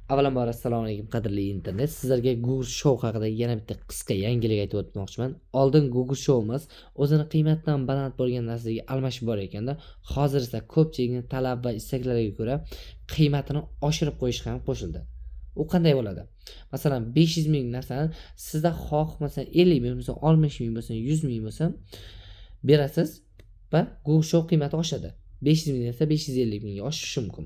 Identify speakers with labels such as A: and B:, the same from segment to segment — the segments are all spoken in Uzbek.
A: Avvalambor, assalomu alaykum, qadrli internet. Sizlarga Google Show haqida yana bitta qisqa yangilik aytib o'tmoqchiman. Oldin Google Show'imiz o'zini qiymatidan baland bo'lgan narsaga almashib borayotganda, hozir esa ko'pchilikning talab va istaklariga ko'ra qiymatini oshirib qo'yish ham qo'shildi. U qanday bo'ladi? Masalan, 500 ming narsani sizda xoh, masalan, 50 ming bo'lsin, 60 ming bo'lsin, 100 ming bo'lsin, berasiz va Google Show qiymati oshadi. 500 ming desa, 550 mingga oshishi mumkin.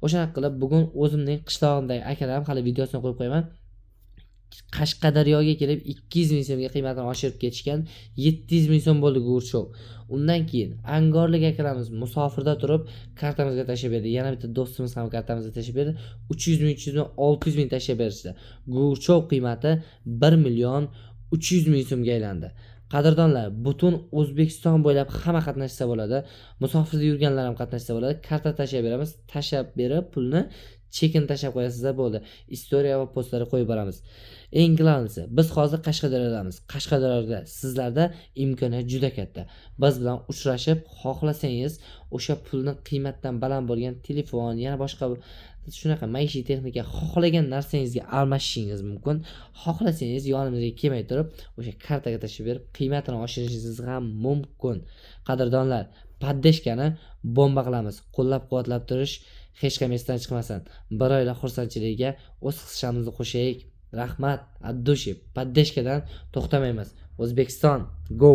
A: O'shanaqa qilib, bugun o'zimning qishlog'imdagi akalarim, hali videosini qo'yib qo'yaman. Qashqadaryoga kelib 200 ming so'mga qiymatini oshirib ketishgan. 700 ming so'm bo'ldi Google Show. Undan keyin angorlik akalarimiz musofirda turib kartamizga tashlab berdi. Yana bitta do'stimiz ham kartamizga tashlab berdi. 300 ming, 300 ming, 600 ming tashlab berishdi. Google Show qiymati 1 million 300 ming so'mga aylandi. Qadrdonlar, butun O'zbekiston bo'ylab hamma qatnashsa bo'ladi. Musofirda yurganlar ham qatnashsa bo'ladi. Karta tashlab beramiz. Tashlab berib, pulni chekini tashlab qo'yasizlar, bo'ldi. История va postlarga qo'yib boramiz. Eng главный si, biz hozir Qashqadaryodamiz. Qashqadaryoda sizlarda imkoniyat juda katta. Biz bilan uchrashib, xohlasangiz o'sha pulni qiymatdan baland bo'lgan telefon, yana boshqa shunaqa maishiy texnika, xohlagan narsangizga almashishingiz mumkin. Xohlasangiz yonimizga kelmay turib, o'sha kartaga tashlab berib, qiymatini oshirishingiz ham mumkin. Qadrdonlar, поддержка ni bomba qilamiz. Qo'llab-quvvatlab turish hech ham esdan chiqmasin. Bir oila xursandchiligiga o'z hissamizni qo'shaylik. Rahmat, от души. Поддержка dan to'xtamaymiz. O'zbekiston, go!